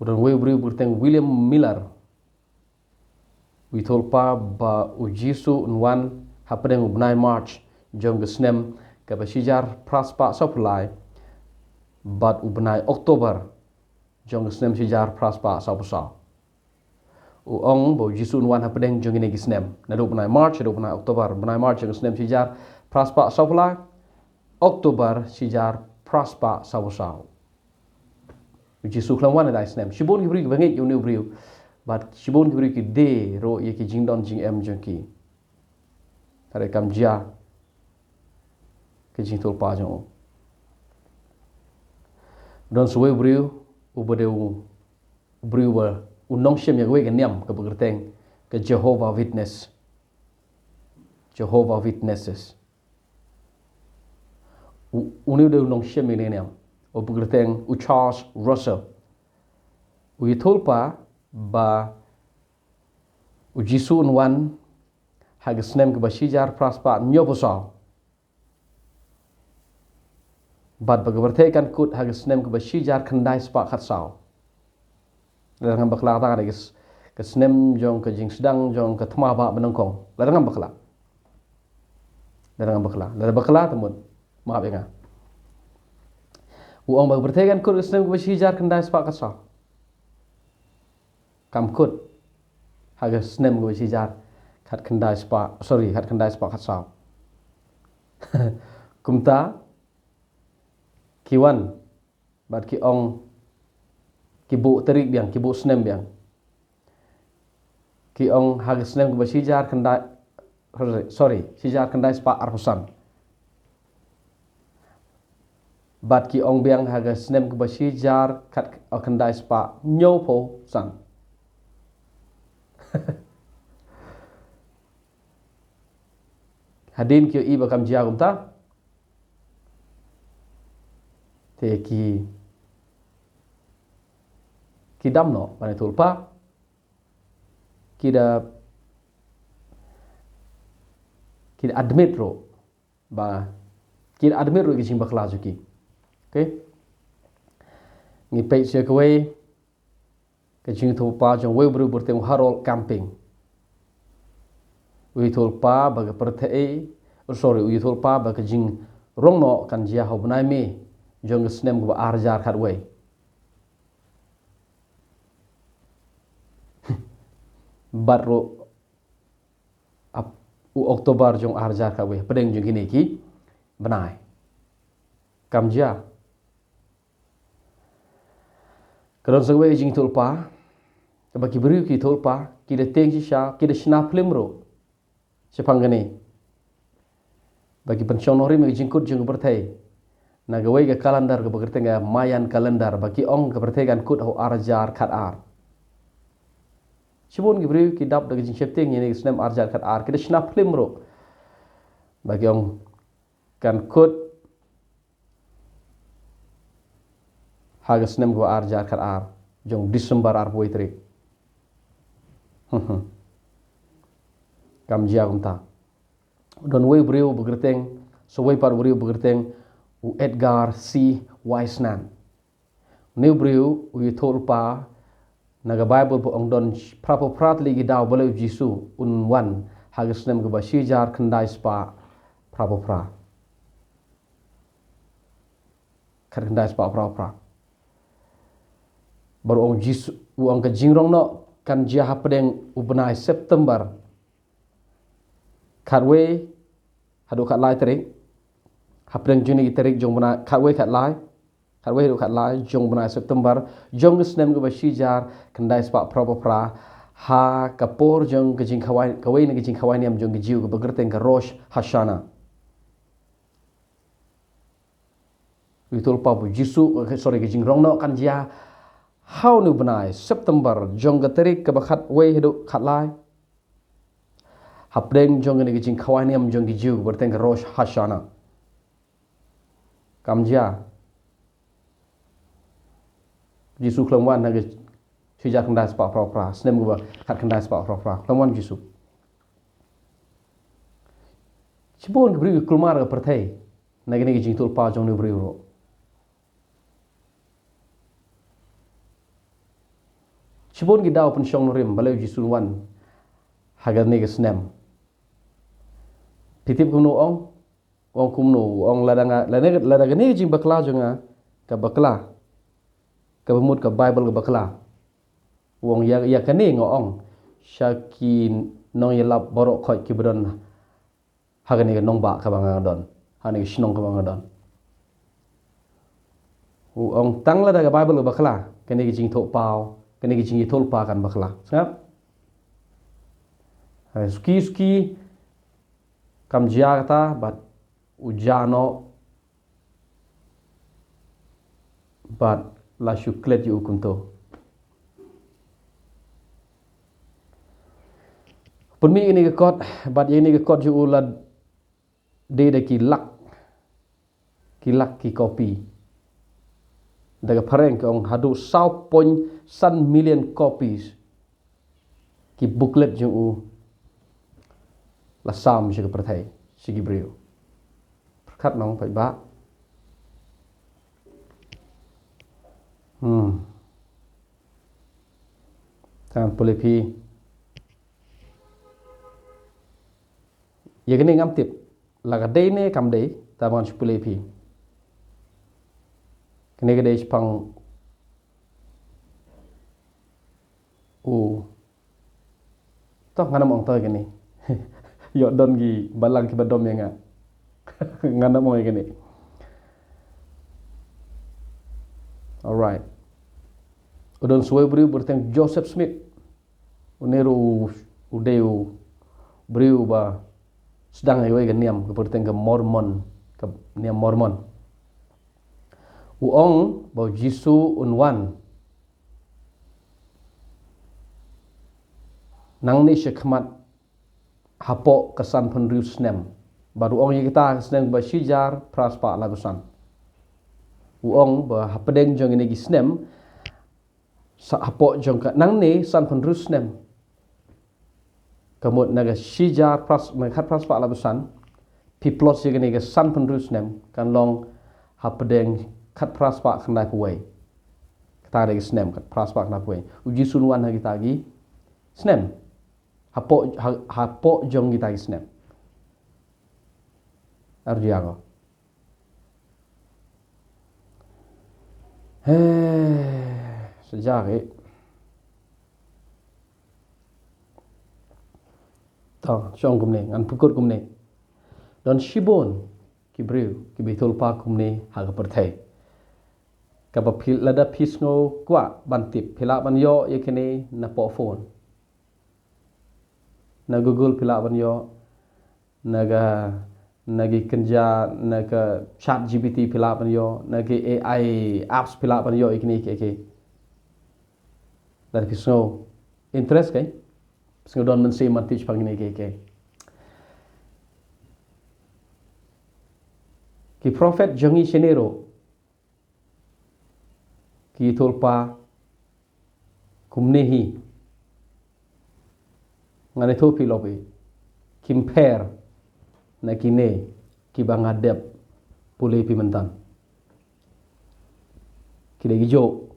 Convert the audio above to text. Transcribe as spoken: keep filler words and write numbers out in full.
U don uwei u briew ba kyrteng William Miller. U ïathuhlypa ba u Jisu un wan hapdeng u bnai March jong ka snem kaba shihajar phra spah sawphew lai bad u bnai October jong ka snem shihajar phra spah sawphew saw. U ong ba u Jisu un wan hapdeng jong kine ki snem. Naduh u bnai March haduh u bnai October. Bnai March jong ka snem shihajar phra spah sawphew lai, October shihajar phra spah sawphew saw. U Jisu u khlem wan ha ki snem. Shibun ki briew kiba ngeit ïa une u briew. Bad shibun ki briew ki die ruh ïa ki jingdon jingem jong ki. Hynrei kam jia ka jingïathuhlypa jong u. Don sa uwei u briew uba dei u briew ba u nongshim ïa kawei ka niam kaba kyrteng ka Jehovah Witness. Jehovah Witnesses. U, une u dei u nongshim ïa kane ka niam uba kyrteng u Charles Russell. U ïathuhlypa ba u Jisu un wan ha ka snem kaba shihajar phra spah hynñiewphew saw. Bad ba ka pyrthei kan kut ha ka snem kaba shihajar khyndai spah khatsaw. Lada ngam bakla, kata ka dei ka s-, ka snem jong ka jingsdang jong ka thma bah ba nyngkong. Lada ngam bakla. Lada ngam bakla. Lada bakla te mut map ïa nga. U ong ba ka pyrthei kan kut ha ka snem kaba shihajar khyndai spah khatsaw. Kam kut ha ka snem kaba shihajar khatkhyndai spah, sorry, khatkhyndai spah khatsaw. Kumta ki wan bad ki ong, ki buh tarik biang, ki buh snem biang. Ki ong ha ka snem kaba shihajar khyndai, sorry, shihajar khyndai spah arphew san. Bad ki ong biang ha ka snem kaba shihajar khat, oh, khyndai spah hynñiewphew san. Hadien ki ïohi ba kam jia kumta, te ki, ki dam noh ban ïathuhlypa. Ki da, ki da admit ruh ba, ki da admit ruh ïa ka jingbakla jong ki. Okay. Ngi peit sha kawei ka jingïathuhlypa jong uwei u briew ba kyrteng u Harold Camping. U ïathuhlypa ba ka pyrthei, oh, sorry, u ïathuhlypa ba ka jingrong noh kan jia ha u bnai May jong ka snem kaba arhajar khatwei. Bad ruh ha u October jong arhajar khatwei, hapdeng jong kine ki bnai. Kam jia. Ka don sa kawei ka jingïathuhlypa kaba ki briew ki ïathuhlypa, ki da tieng shisha, ki da shna phlim ruh shaphang kane. Ba ki pynshong nongrim ïa ka jingkut jong ka pyrthei na kawei ka calendar kaba kyrteng ka Mayan calendar, ba ki ong ka pyrthei kan kut ha u arhajar khatar. Shibun ki briew ki dap da ka jingsheptieng ïa kane ka snem arhajar khatar, ki da shna phlim ruh ba ki ong kan kut ha ka snem kaba arhajar khatar, jong December arphew wei tarik. Kam jia kumta. Don uwei u briew ba kyrteng, sa uwei pat u briew ba kyrteng u Edgar C. Wiseman. Une u briew u ïathuhlypa na ka Baibl ba ong don phraphew phra tylli ki daw balei u Jisu un wan ha ka snem kaba shihajar khyndai spah phraphew phra. Khatkhyndai spah phraphew phra. Bad u ong Jisu, u ong ka jingrong noh kan jia hapdeng u bnai September khatwei haduh khatlai tarik. Hapdeng jong kine ki tarik jong u bnai khatwei, khatlai, khatwei haduh khatlai jong u bnai September jong ka snem kaba shihajar khyndai spah phraphew phra, ha ka por jong ka jingkhawai, kawei na ka jingkhawai niam jong ki Jiw kaba kyrteng ka Rosh Hashanah. U ïathuhlypa ba u Jisu, eh, sorry, ka jingrong noh kan jia ha une u bnai September jong ka tarik kaba khatwei haduh khatlai, hapdeng jong kane ka jingkhawai niam jong ki Jiw kaba kyrteng ka Rosh Hashanah. Kam jia. Jisu khlem wan ha ka shihajar khyndai spah phraphew phra, snem kaba khatkhyndai spah phraphew phra, khlem wan Jisu. Shibun ki briew ki kulmar ka pyrthei na kine ki jingïathuhlypa jong une u briew ruh. Shibun ki daw pynshong nongrim balei u Jisu un wan ha kane ka snem. Phi tip kumno u ong? U ong kumno? U ong lada nga, lada, lada kane ka jingbakla jong nga ka bakla, kaba mut ka Baibl ka bakla. U ong ïa, ïa kane nga ong sha ki nongïalap baroh khoit kiba don ha kane ka nongbah kaba nga don, ha kane ka shnong kaba nga don. U ong tang lada ka Baibl ka bakla, kane ka jingthoh paw, kane ka jingïathuhlypa kan bakla. Sngap? Ha, suki suki kam jia kata, bad u jia noh, bad la shu klet ïa u kumto. Pynmih ïa kane ka kot, bad ïa kane ka kot jong u la dei da ki lak, ki lak ki kopi. Da ka phareng ka ong haduh saw point san million copies ki booklet jong u la sam sha ka pyrthei, sha ki briew. Pyrkhat nong paidbah. Hmm. Kan pule phi. Ïa kane ngam tip la ka dei ne kam dei, ta ban shu pule phi. Kane ka dei shaphang u. Toh, ngan ym ong toh ïa kane. Ïoh don ki balang kiba dom ïa nga. Ngan ym ong ïa kane. Alright. U don sa uwei u briew ba kyrteng Joseph Smith. Une ruh u dei u briew ba sdang ïa kawei ka niam kaba kyrteng ka Mormon, ka niam Mormon. U ong ba u Jisu un wan nangne shakhmat hapoh ka sanphew hynriew snem. Bad u ong ïa kita ka snem ba shi hajar phra spah laiphew san. U ong ba hapdeng jong kine ki snem, sa hapoh jong ka nangne sanphew hynriew snem. Ka mut na ka shi hajar phra s-, na ka khatphra spah laiphew san, phi plus ïa kane ka sanphew hynriew snem, kan long hapdeng khatphra spah khyndaiphew wei. Kata ka dei ka snem khatphra spah khyndaiphew wei. U Jisu un wan ha kita ki snem. Hapoh, ha, hapoh jong kita ki snem. Arju ïa ko. He, sejak eh. To, shong kumne, ngan pynkut kumne. Don shibun ki briew kiba ïathuhlypa kumne ha ka pyrthei. Kaba phi, lada phi sngew kwah ban tip, phi lah ban ïoh ïa kine napoh phone. Na Google phi lah ban ïoh, na ka, na ki kynja, na ka Chat G P T phi lah ban ïoh, na ki A I apps phi lah ban ïoh ïa kine kiei kiei. Lada phi sngew interest, kai? Phi sngew don mynsiem ban tip shaphang kine kiei kiei. Ki prophet jong ngi shane ruh ki ïathuhlypa kumne hi. Ngan ïathuh phi lok hi. Kim pher na kine kiba nga dep pule phi mynta. Ki dei kijuh.